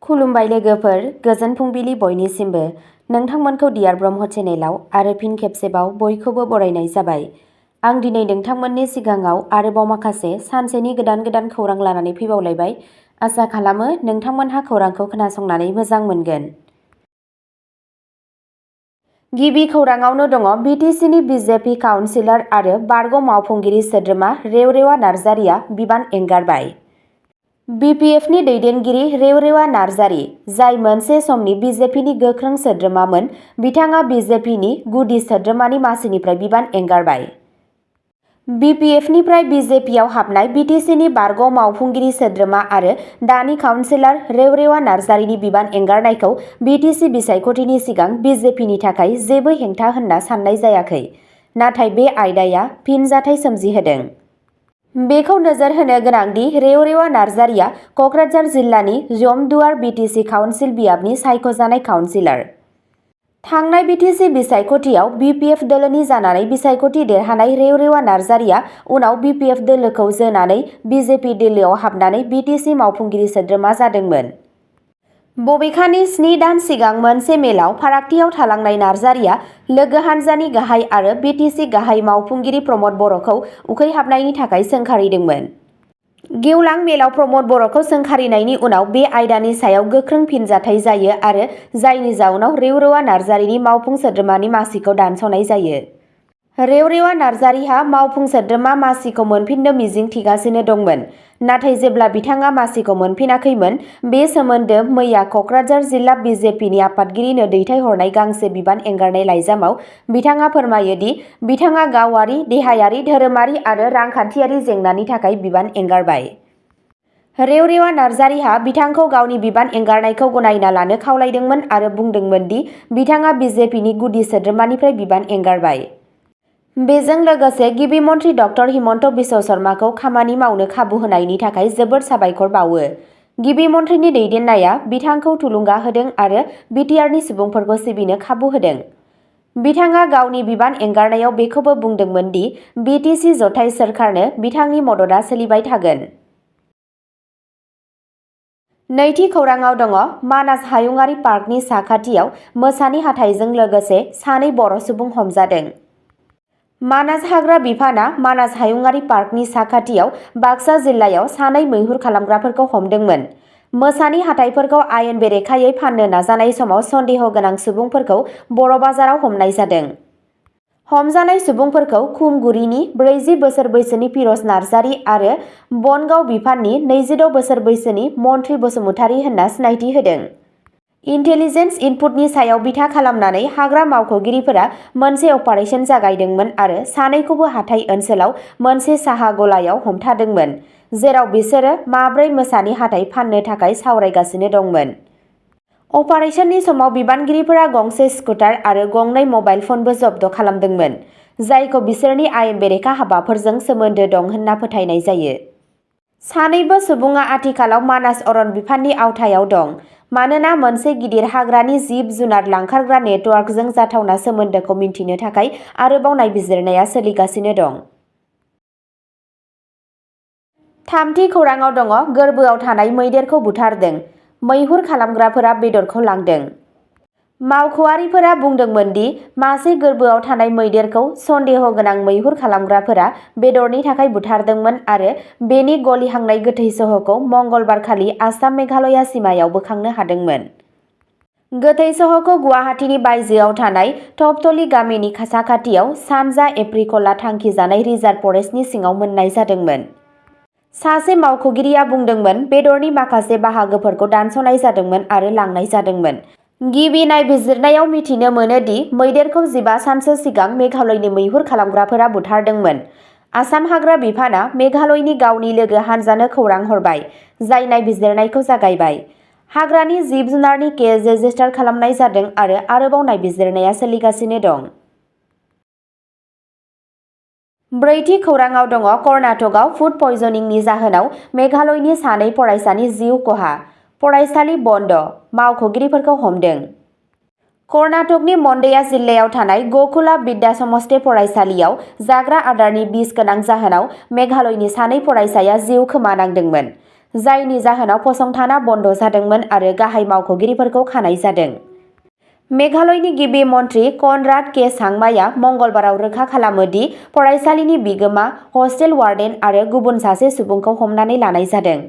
खुलुमबाय लोगोफोर, गोजोन फुंबिलि बयनिसिमबो। नोंथांमोनखौ डियार ब्रह्म चेनेलाव आरो फिन खेबसेबाव बयखौबो बरायनाय जाबाय। आं दिनै नोंथांमोननि सिगाङाव आरोबाव माखासे सानसेनि गोदान खौरां लानानै फैबावलायबाय। आसा खालामो नोंथांमोनहा खौरांखौ खोनासंनानै मोजां मोनगोन। गिबि खौराङावनो दङ BTCनि BJP काउन्सिलर आरो बारग' मावफुंगिरि सोद्रोमा रेवरेवा नार्जारिया बिबान एंगारबाय। BPFनि दैदेनगिरि रेवरेवा नार्जारि, जाय मोनसे समनि BJPनि गोख्रों सोद्रोमामोन, बिथाङा BJPनि गुदि सोद्रोमानि मासिनिफ्राय बिबान एंगारबाय। BPFनिफ्राय BJPआव हाबनाय BTCनि बारग' मावफुंगिरि सोद्रोमा आरो दानि काउन्सिलर रेवरेवा नार्जारिनि बिबान एंगारनायखौ BTC बिसायख'थिनि सिगां BJPनि थाखाय जेबो हेंथा होनना साननाय जायाखै, नाथाय बे आयदाया फिनजाथाय सोमजिहोदों। बेखौ नोजोर होनो गोनांदि रेवरेवा नार्जारिया क'क्राझार जिल्लानि जमदुवार BTC काउन्सिल बियाबनि सायख'जानाय काउन्सिलर। थांनाय BTC बिसायख'थियाव BPF दोलोनि जानानै बिसायख'थि देरहानाय रेवरेवा नार्जारिया उनाव BPF दोलोखौ जोनानै BJP दोलोआव हाबनानै BTC मावफुंगिरि सोद्रोमा जादोंमोन। बबेखानि 7 दान सिगां मोनसे मेलाव फारागथियाव थालांनाय नार्जारिया लोगो हान्जानि गाहाय आरो BTC गाहाय मावफुंगिरि प्रमद बर'खौ उखैहाबनायनि थाखाय सोंखारिदोंमोन। गेवलां मेलाव प्रमद बर'खौ सोंखारिनायनि उनाव बे आयदानि सायाव गोख्रों फिनजाथाय जायो आरो जायनि जाउनाव रेवरेवा नार्जारिनि मावफुं सोद्रोमानि मासिखौ दानस'नाय जायो। रेवरेवा नार्जारिहा मावफुं सोद्रोमा मासिखौ मोनफिननो मिजिं थिगासिनो दंमोन, नाथाय जेब्ला बिथाङा मासिखौ मोनफिनाखैमोन, बे सोमोन्दो मैया क'क्राझार जिल्ला BJPनि आफादगिरिनो दैथायहरनाय गांसे बिबान एंगारनाय लाइजामाव बिथाङा फोरमायो दि बिथाङा गावारि, देहायारि, धोरोमारि आरो रांखान्थियारि जेंनानि थाखाय बिबान एंगारबाय। रेवरेवा नार्जारिहा बिथांखौ गावनि बिबान एंगारनायखौ गनायना लानो खावलायदोंमोन आरो बुंदोंमोन दि बिथाङा BJPनि गुदि सोद्रोमानिफ्राय बिबान एंगारबाय। बेजों लोगोसे गिबि मन्थ्रि डक्टर हिमन्त बिश्व शर्माखौ खामानि मावनो खाबु होनायनि थाखाय जोबोद साबायखर बावो। गिबि मन्थ्रिनि दैदेननाया बिथांखौ थुलुंगा होदों आरो बिटिआरनि सुबुंफोरखौ सिबिनो खाबु होदों। बिथाङा गावनि बिबान एंगारनायाव बेखौबो बुंदोंमोन दि BTC जथाय सोरखारनो बिथांनि मददआ सोलिबाय थागोन। नैथि खौराङाव दङ मानास हायुङारि पार्कनि साखाथियाव मोसानि हाथाइजों लोगोसे 2 बर' सुबुं हमजादों। मानास हाग्रा बिफानआ मानास हायुङारि पार्कनि साखाथियाव बाक्सा जिल्लायाव 2 मैहुर खालामग्राफोरखौ हमदोंमोन। मोसानि हाथाइफोरखौ आयेन बेरेखायै फाननो नाजानाय समाव सन्देह गोनां सुबुंफोरखौ बर' बाजाराव हमनाय जादों। हमजानाय सुबुंफोरखौ खुमगुरिनि 40 बोसोर बैसोनि फिर'ज नार्जारि आरो बनगाव बिफाननि 26 बोसोर बैसोनि मन्त्रि बसुमतारी होनना सिनायथि होदों। इन्टेलिजेन्स इनपुटनि सायाव बिथा खालामनानै हाग्रा मावख'गिरिफोरा मोनसे अपारेसन जागायदोंमोन आरो 2खौबो हाथाइ ओनसोलाव मोनसे साहा गलायाव हमथादोंमोन, जेराव बिसोरो 4 मोसानि हाथाइ फाननो थाखाय सावरायगासिनो दंमोन। अपारेशननि समाव बिबानगिरिफोरा गंसे स्कुटार आरो 2 मबाइल फनबो जब्द खालामदोंमोन, जायखौ बिसोरनि आयेन बेरेखा हाबाफोरजों सोमोन्दो दं होनना फोथायनाय जायो। 2बो सुबुङा आथिखालाव मानास अरन बिफाननि आवथायाव दं, मानोना मोनसे गिदिर हाग्रानि जिब-जुनार लांखारग्रा नेटवर्कजों जाथावना सोमोन्दोखौ मिन्थिनो थाखाय आरोबाव नायबिजिरनाया सोलिगासिनो दं। थामथि खौराङाव दङ गोर्बोआव थानाय मैदेरखौ बुथारदों, मैहुर खालामग्राफोरा बेदरखौ लांदों। मावख'आरिफोरा बुंदोंमोन दि मासे गोर्बोआव थानाय मैदेरखौ सन्देह गोनां मैहुर खालामग्राफोरा बेदरनि थाखाय बुथारदोंमोन आरो बेनि गलिहांनाय गोथै सह'खौ मंगलबारखालि आसाम-मेघालया सिमायाव बोखांनो हादोंमोन। गोथै सह'खौ गुवाहाटीनि बायजोआव थानाय थपथलि गामिनि साखाथियाव सानजा एप्रिकला थांखिजानाय रिजार्भ फरेस्टनि सिङाव मोननाय जादोंमोन। सासे मावख'गिरिया बुंदोंमोन बेदरनि माखासे बाहागोफोरखौ दानस'नाय जादोंमोन आरो लांनाय जादोंमोन। गिबि नायबिजिरनायाव मिथिनो मोनो दि मैदेरखौ 15 सानसो सिगां मेघालयनि मैहुर खालामग्राफोरा बुथारदोंमोन। आसाम हाग्रा बिफानआ मेघालयनि गावनि लोगो हान्जानो खौरां हरबाय, जाय नायबिजिरनायखौ जागायबाय। हाग्रानि जिब-जुनारनि केस रेजिस्टार खालामनाय जादों आरो आरोबाव नायबिजिरनाया सोलिगासिनो दं। ब्रैथि खौराङाव दङ कर्नाटकआव फुड पयजनिंनि जाहोनाव मेघालयनि 2 फरायसानि जिउ खहा, फरायसालि बन्द, मावख'गिरिफोरखौ हमदों। कर्नाटकनि मन्डेया जिल्लायाव थानाय गकुला बिद्या समष्टे फरायसालियाव जाग्रा आदारनि बिस गोनां जाहोनाव मेघालयनि 2 फरायसाया जिउ खोमानांदोंमोन। जायनि जाहोनाव फसंथाना बन्द जादोंमोन आरो गाहाय मावख'गिरिफोरखौ खानाय जादों। मेघालयनि गिबि मन्थ्रि कनराड के सांमाया मंगलबाराव रोखा खालामो दि फरायसालिनि बिगोमा, हस्टेल वार्डेन आरो गुबुन सासे सुबुंखौ हमनानै लानाय जादों।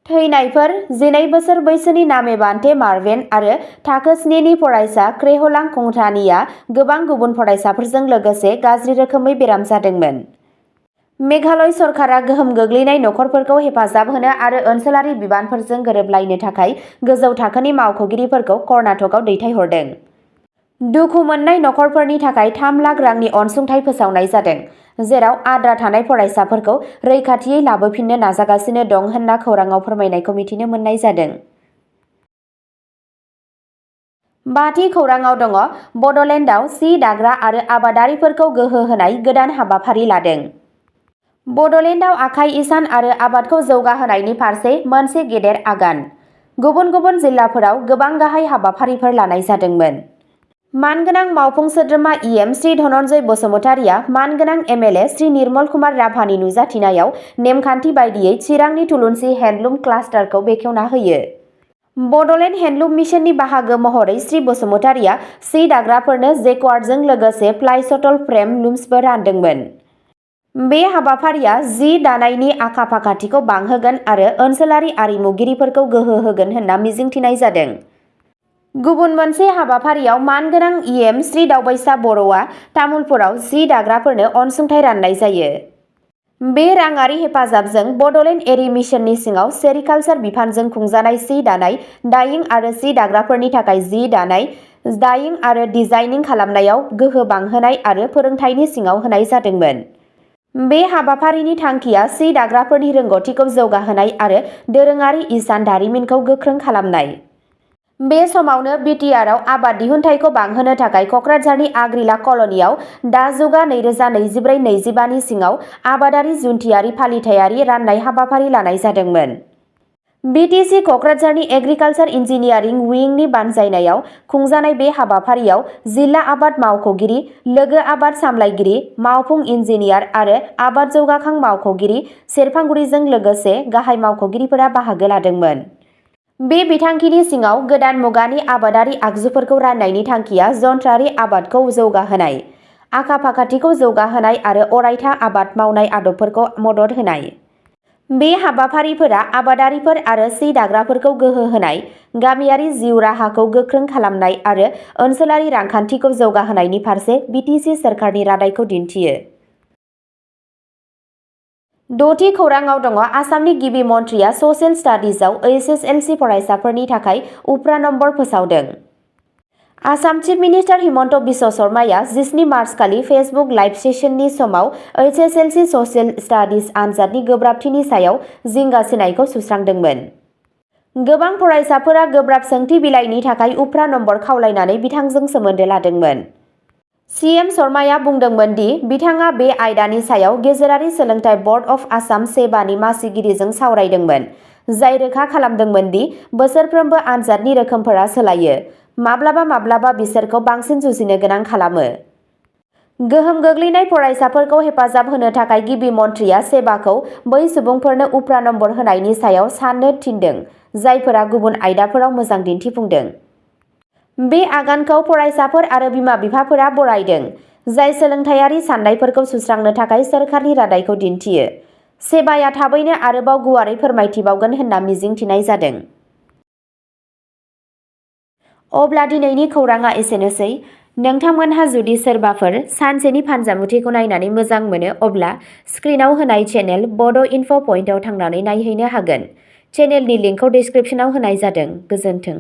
थैनायफोर 12 बोसोर बैसोनि नामे बान्टे मार्भेन आरो थाखो 7 नि फरायसा ख्रेहलां कंथानीआ गोबां गुबुन फरायसाफोरजों लोगोसे गाज्रि रोखोमै बेराम जादोंमोन। मेघालय सरकारा गोहोम गोग्लैनाय नखरफोरखौ हेफाजाब होनो आरो ओनसोलारि बिबानफोरजों गोरोबलायनो थाखाय गोजौ थाखोनि मावख'गिरिफोरखौ कर्नाटकआव दैथायहरदों। दुखु मोननाय नखरफोरनि थाखाय 3 लाख रांनि अनसुंथाइ फोसावनाय जादों, जेराव आद्रा थानाय फरायसाफोरखौ रैखाथियै लाबोफिननो नाजागासिनो दं होनना खौरांआव फोरमायनायखौ मिथिनो मोननाय जादों। बाथि खौरांआव दङ बडलेन्डआव सि दाग्रा आरो आबादारिफोरखौ गोहो होनाय गोदान हाबाफारि लादों। बडलेन्डआव आखाइ इसान आरो आबादखौ जौगाहोनायनि फारसे मोनसे गेदेर आगान। गुबुन गुबुन जिल्लाफोराव गोबां गाहाय हाबाफारिफोर लानाय जादोंमोन। मानगोनां मावफुं सोद्रोमा इएम श्री धनन्जय बसुमतारिया मानगोनां एमएलए श्री निर्मल कुमार राभानि नुजाथिनायाव नेमखान्थि बायदियै चिरांनि थुलुंसि हेन्डलुम क्लास्टारखौ बेखेवना होयो। बडलेन्ड हेन्डलुम मिशननि बाहागो महरै श्री बसुमतारिया सि दाग्राफोरनो जेक्वार्डजों लोगोसे प्लाइस्टल फ्रेम लुम्सबो रानदोंमोन। बे हाबाफारिया जि दानायनि आखा-फाखाथिखौ बांहोगोन आरो ओनसोलारि आरिमुगिरिफोरखौ गोहो होगोन होनना मिजिंथिनाय जादों। गुबुन मोनसे हाबाफारियाव मानगोनां इएम श्री दावबायसा बर'आ तामुलपुराव जि दाग्राफोरनो अनसुंथाइ राननाय जायो। बे राङारि हेफाजाबजों बडलेन्ड एरि मिशननि सिङाव सेरिकालचार बिफानजों खुंजानाय सि दानाय, डाइं आरो सि दाग्राफोरनि थाखाय जि दानाय, डाइं आरो डिजाइनिं खालामनायाव गोहो बांहोनाय आरो फोरोंथायनि सिङाव होनाय जादोंमोन। बे हाबाफारिनि थांखिया सि दाग्राफोरनि रोंग'थिखौ जौगाहोनाय आरो दोरोङारि इसान दारिमिनखौ गोख्रों खालामनाय। बे समावनो बिटिआरआव आबाद दिहुनथायखौ बांहोनो थाखाय कक्राझारनि आग्रिला कल'नियाव दाजुगा 2024-25 नि सिङाव आबादारि जुन्थियारि फालिथायारि राननाय हाबाफारि लानाय जादोंमोन। बिटिसि कक्राझारनि एग्रिकालचार इन्जिनियारिं विंनि बानजायनायाव खुंजानाय बे हाबाफारियाव जिल्ला आबाद मावख'गिरि, लोगो आबाद सामलायगिरि, मावफुं इन्जिनियार आरो आबाद जौगाखां मावख'गिरि सेरफांगुरिजों लोगोसे गाहाय मावख'गिरिफोरा बाहागो लादोंमोन। बे बिथांखिनि सिङाव गोदान मुगानि आबादारि आगजुफोरखौ राननायनि थांखिया जन्थ्रारि आबादखौ जौगाहोनाय, आखा-फाखाथिखौ जौगाहोनाय आरो अरायथा आबाद मावनाय आदबफोरखौ मदद होनाय। बे हाबाफारिफोरा आबादारिफोर आरो सि दाग्राफोरखौ गोहो होनाय, गामियारि जिउ राहाखौ गोख्रों खालामनाय आरो ओनसोलारि रांखान्थिखौ जौगाहोनायनि फारसे बिटिसि सोरखारनि रादायखौ दिन्थियो। द'थि खौरांआव दङ आसामनि गिबि मन्थ्रिया ससियेल स्टाडिजआव एसएसएलसि फरायसाफोरनि थाखाय उफ्रा नम्बर फोसावदों। आसाम चिफ मिनिस्टार हिमन्त बिश्व शर्माया 17 मार्चखालि फेसबुक लाइभ सेसननि समाव एसएसएलसि ससियेल स्टाडिज आनजादनि गोब्राबथिनि सायाव जिंगासिनायखौ सुस्रांदोंमोन। गोबां फरायसाफोरा गोब्राब सोंथि बिलाइनि थाखाय उफ्रा नम्बर खावलायनानै बिथांजों सोमोन्दो लादोंमोन। सीएम शर्माया बुंदोंमोन दि बिथाङा बे आयदानि सायाव गेजेरारि सोलोंथाइ बर्ड अफ आसाम सेबानि मासिगिरिजों सावरायदोंमोन, जाय रोखा खालामदोंमोन दि बोसोरफ्रोमबो आनजादनि रोखोमफोरा सोलायो, माब्लाबा माब्लाबा बिसोरखौ बांसिन जुजिनो गोनां खालामो। गोहोम गोग्लैनाय फरायसाफोरखौ हेफाजाब होनो थाखाय गिबि मन्थ्रिया सेबाखौ बै सुबुंफोरनो उफ्रा नम्बर होनायनि सायाव साननो थिनदों, जायफोरा गुबुन आयदाफोराव मोजां दिन्थिफुंदों। बे आगानखौ फरायसाफोर आरो बिमा-बिफाफोरा बरायदों, जाय सोलोंथायारि सान्नायफोरखौ सुस्रांनो थाखाय सोरखारनि रादायखौ दिन्थियो। सेबाया थाबैनो आरोबाव गुवारै फोरमायथिबावगोन होनना मिजिंथिनाय जादों। अब्ला दिनैनि खौरांआ एसेनोसै। नोंथांमोनहा जुदि सोरबाफोर सानसेनि फानजामुथिखौ नायनानै मोजां मोनो अब्ला स्क्रिनाव होनाय चेनेल बड' इनफ' पइन्टआव थांनानै नायहैनो हागोन। चेनेलनि लिंकखौ डिस्क्रिप्शनाव होनाय जादों। गोजोन्थों।